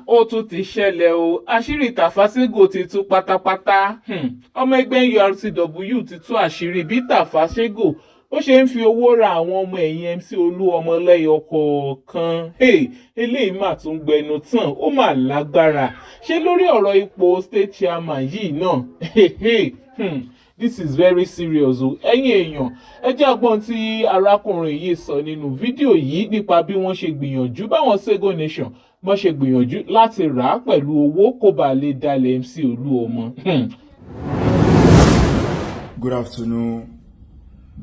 Ó tún ti ṣẹlẹ̀ o, àṣírí Tafa Sego ti tú pátápátá. Ọmọ ẹgbẹ́ NURTW ti tú àṣírí bí Tafa Sego ó ṣe ń fi owó ra àwọn ọmọ ẹ̀yìn MC Olúọmọ lẹ́yọ kọ̀ọ̀kan. Hey, eléyìí mà tún gbẹnu tán, ó mà lágbára. Ṣé lórí ọ̀rọ̀ ipò state chairman yìí náà? This is very serious o. Ẹ̀yin èèyàn, ẹ jẹ́ gbọ́n tí arákùnrin yìí sọ nínú fídíò yìí nípa bí wọ́n ṣe gbìyànjú, báwọn Sego Nation bọ́n ṣe gbìyànjú láti rà á pẹ̀lú owó kó bàa lè dalẹ̀ MC Olúọmọ. Good afternoon,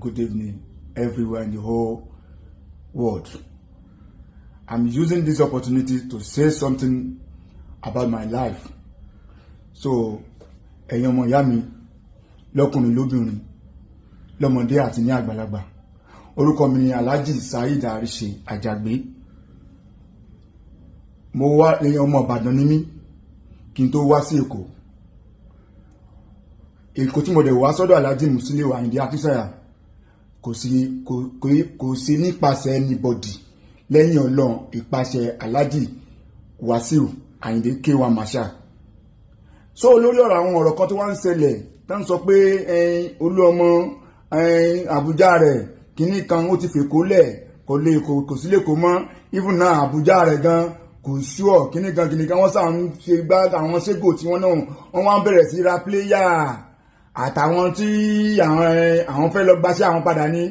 good evening, everywhere in the whole world. I'm using this opportunity to say something about my life. So, ẹ̀yin ọmọ ìyá mi, lọ́kùnrin, lóbìnrin, lọ́mọdé àti ní àgbàlagbà. Orúkọ mi ni Alhaji Saheed Arise Àjàgbé. Mo wá lẹ́yìn, ọmọ Ìbàdàn ní mí kí n tó wá sí Èkó. Èkó tí mo dẹ̀ wá sọ́dọ̀ Alhaji Musiliu Ayinde Akínsàyà, kò sí nípasẹ̀ anybody lẹ́yìn Ọlọ́run, ìpasẹ̀ Alhaji Wasiu Ayinde K1 Marshal. So lórí ọ̀rọ̀, àwọn ọ̀rọ̀ kan tó wá ń ṣẹlẹ̀ tó ń sọ pé Olúọmọ, Àbújá rẹ̀ kínní kan, ó ti fèkó lẹ̀, kò lè kò sí lẹ́kọ̀ọ́ mọ́, even náà Àbújá rẹ̀ gan kò ṣúọ̀, kínní kan kínní kan. Wọ́n sà ń ṣe gbá àwọn Sego tí wọ́n náà wọ́n wá ń bẹ̀rẹ̀ sí ra player àtàwọn tí àwọn fẹ́ lọ gbaṣẹ́ àwọn padà ní,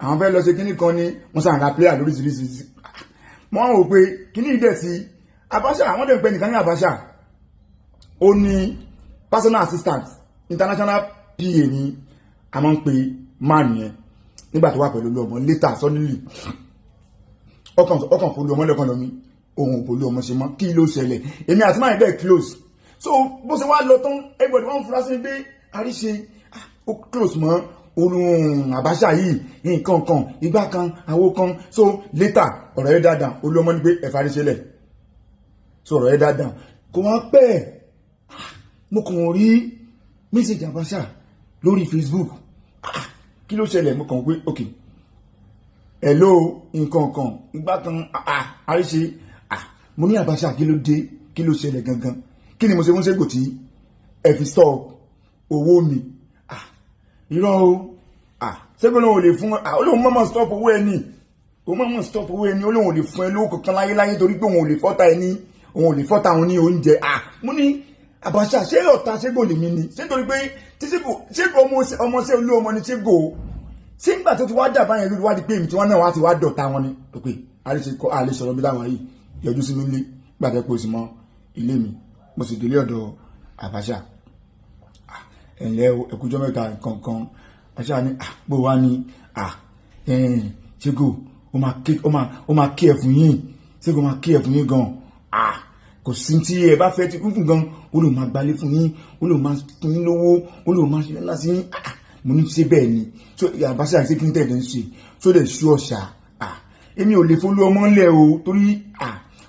àwọn fẹ́ lọ ṣe kínní kan ní, wọ́n sàn ra player lóríṣiríṣi. Wọ́n rò pé kínní ìdẹ̀ sí Abacha, àwọn dẹ̀ ń pẹ́ nìkan ní Abacha. Ó ní personal assistant, international PA ní a máa ń pe man yẹn nígbà tó wà pẹ̀lú Olúọmọ. Later, suddenly, ọkàn fún Olúọmọ lẹ́kàn lọ́mí, òun ò bólú ọmọ ṣe mọ́. Kí ló ṣẹlẹ̀? Èmi àti máa bẹ́ẹ̀ close. So bó ṣe wá lọ tán, everybody wọ́n fura sí pé Àríṣe ó close mọ́ olùhùn Abacha yìí, nǹkan kan, ìgbà kan, àwo kan. So later, ọ̀rọ̀ yẹn dáadáa, Olúọmọ ní pé ẹ̀fà Àríṣe lẹ̀. So ọ̀rọ̀ yẹn dáadáa, kò wá pẹ́, mo kàn rí message Abacha lórí Facebook. Kí ló ṣẹlẹ̀? Mo kàn pé, "Ok, hello," nǹkan kan, ìgbà kan, Àríṣe. Mo ní, "Abacha, kí ló dé? Kí ló ṣẹlẹ̀ gangan? Kí ni mo ṣe fún Sego tí ẹ fi stop owó mi?" "Irọ́ o, Sego lóun ò lè fún, ó lóun mọ̀mọ́ stop owó ẹni, òun mọ̀mọ́ stop owó ẹni, ó lóun ò lè fún ẹ lówó kankan láyéláyé torí pé òun ò lè fọ́ta ẹni, òun ò lè fọ́ta òun ní oúnjẹ." Mo ní, "Abacha, ṣé ọ̀tá Sego lèmi ni? Ṣé nítorí pé tí Sego ọmọọṣẹ́ olú ọmọ ni Sego, ṣé nígbà tó ti wá dà báyẹn lórí wá di pé èmi tí wọ́n náà wá ti wá dọ̀tá wọn ni?" Pé àríṣe kọ́ àlè sọ̀rọ̀ bí láwọn yìí yọjú sí mi nílé gbàtẹ́ pé o sì mọ ilé mi. Mo sì délé ọ̀dọ̀ Abacha. "Ẹ̀ǹlẹ́, ẹ̀kújọ́ mẹ́ta," kankan. Abacha ní, "Bó wá ní Sego ó máa kí ẹ̀ fún yín, Sego máa kí ẹ̀ fún yín gan, kò sí tí ẹ bá fẹ́ tí kúkú gan, ó lè máa gbalé fún yín, ó lè máa fún yín lówó, ó lè máa ṣe ńlá sí yín." Mo ní, "Ṣe bẹ́ẹ̀ ni?" So Abacha ṣe kí n tẹ̀lé ń ṣe so lè ṣú ọ̀ṣà. Èmi ò lè folú ọmọ ńlẹ̀ o, torí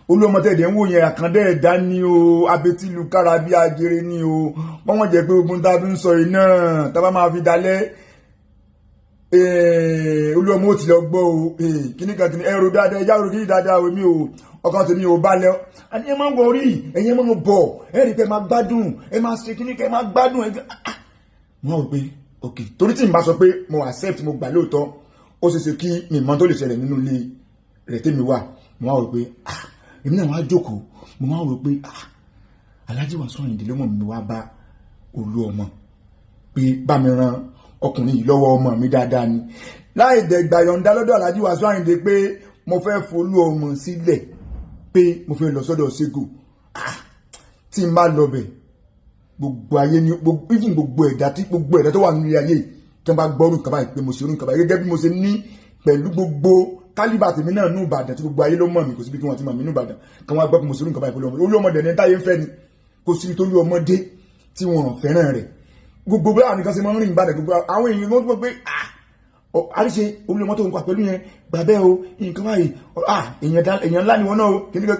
olú ọmọ tẹ̀lé ń wò yẹn, àkàndá ẹ̀dá ni o, abetilu kára bí ajere ni o. Wọ́n jẹ́ pé ogun tá a fi ń sọ yìí náà, tá a bá máa fi dalẹ̀, olú ọmọ ò ti lọ gbọ́ o. Kíní kan kíní ẹrù dáadáa, ẹja rò kíní dáadáa o. Mi ò, ọkàn tèmi ò balẹ̀. Àní ẹ máa ń wọ orí ẹ̀yin, ẹ máa ń bọ̀, ẹ rí i pé ẹ máa gbádùn, ẹ máa ṣe kíní kan, ẹ máa gbádùn. Ẹ wọ́n rò pé ok, torí tí n bá sọ pé mo accept, mo gbà lóòótọ́, ó ṣeé ṣe kí mi mọ tó lè ṣẹlẹ̀ nínú ilé rẹ̀ tèmi wà. Mo wá rò pé, ah, èmi náà wá jókòó, mo wá rò pé, ah, Alhaji Wasiu Ayinde ló mọ̀ mi wá bá olú ọmọ pé bá mi ran ọkùnrin yìí lọ́wọ́, ọmọ mi dáadáa ni, láì dẹ̀ gbà yọ̀ǹda lọ́dọ̀ Alhaji Wasiu Ayinde pé mo fẹ́ folú ọmọ sílẹ̀, pé mo fẹ́ lọ sọ́dọ̀ Sego. Ah, tí n bá lọ bẹ̀, gbogbo ayé ní gbogbo, even gbogbo ẹ̀dá tí gbogbo ẹ̀dá tó wà nínú ayé tí wọ́n bá gbọ́rù nǹkan báyìí pé mo ṣe irú nǹkan báyìí, gẹ́gẹ́ bí mo ṣe ní pẹ̀lú gbogbo calibre tèmi náà ní Ìbàdàn tí gbogbo ayé ló mọ̀ mí, kò síbi tí wọ́n ti mọ̀ mí ní Ìbàdàn, kí wọ́n gbọ́ pé mo ṣe irú nǹkan báyìí fún olú ọmọdé ní táyé ń fẹ́ ni, kò síbi tó lú ọmọdé tí wọ́n fẹ́ràn rẹ̀. Gbogbo bí àwọn nìkan ṣe máa ń rìn Ìbàdàn, gbogbo àwọn èèyàn wọ́n gbọ́ pé, "Ah, àríṣe olú ọmọ tó ń pa pẹ̀lú yẹn, gbàbẹ́ o, nǹkan báyìí, ah, èèyàn ńlá ni wọn náà o."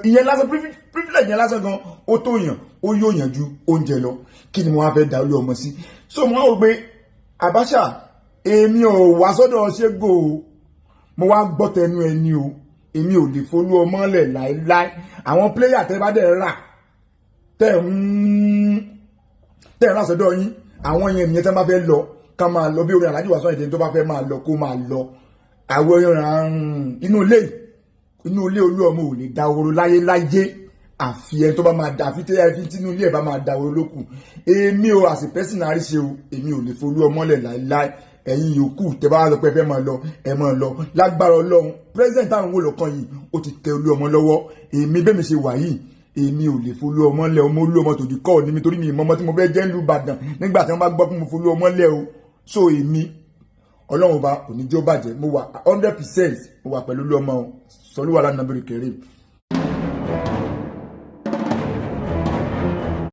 Ìyẹn lásán, privilege yẹn lásán gan, ó tó yàn, ó yóò yàn ju oúnjẹ lọ. Kí ni mo wá fẹ́ da olú ọmọ sí? So mo wá wò pé, Abacha, èmi ò wá sọ́dọ̀ Sego o, mo wá gbọ́ tẹnu ẹni o. Èmi ò lè folú ọmọ lẹ̀ láéláé. Àwọn player tẹ́ bá dẹ̀ rà, tẹ́ ń rà sọ́dọ̀ yín, àwọn yẹn nìyẹn. Tẹ́ bá fẹ́ lọ, ká máa lọ. Bí orin Alhaji Wasiu Ayinde, tó bá fẹ́ máa lọ, kó máa lọ. Àwọn inú ilé, inú ilé Olú Ọmọ ò lè da oró láyé láyé, àfi ẹni tó bá máa da, àfi tẹ́ ẹ fi tínú ilé ẹ̀ bá máa da oró lókù. Èmi ò, as a person àríṣe o, èmi ò lè folú ọmọ lẹ̀ láéláé. Ẹ̀yin yòókù tẹ́ bá wá sọ pé ẹ fẹ́ máa lọ, ẹ máa lọ. Lágbára Ọlọ́run, president táwọn wò lọ́kàn yìí, ó ti tẹ Olú Ọmọ lọ́wọ́. Èmi bẹ́ẹ̀ mi ṣe wà yìí, èmi ò lè folú ọmọ lẹ̀. Ọmọ Olú Ọmọ tòdì kọ́ ni mi, torí mi ìmọ̀ ọmọ tí mo fẹ́ jẹ́ ńlú Ìbàdàn nígbà tí wọ́n bá gbọ́ pé mo folú ọmọ lẹ̀ o. So èmi, Ọlọ́run ọba kò ní jẹ́ ó bàjẹ́. Mo wà 100%, mo wà pẹ̀lú Olú Ọmọ o. Sọlúwà lánàá bẹ̀rẹ̀ kẹrẹ́.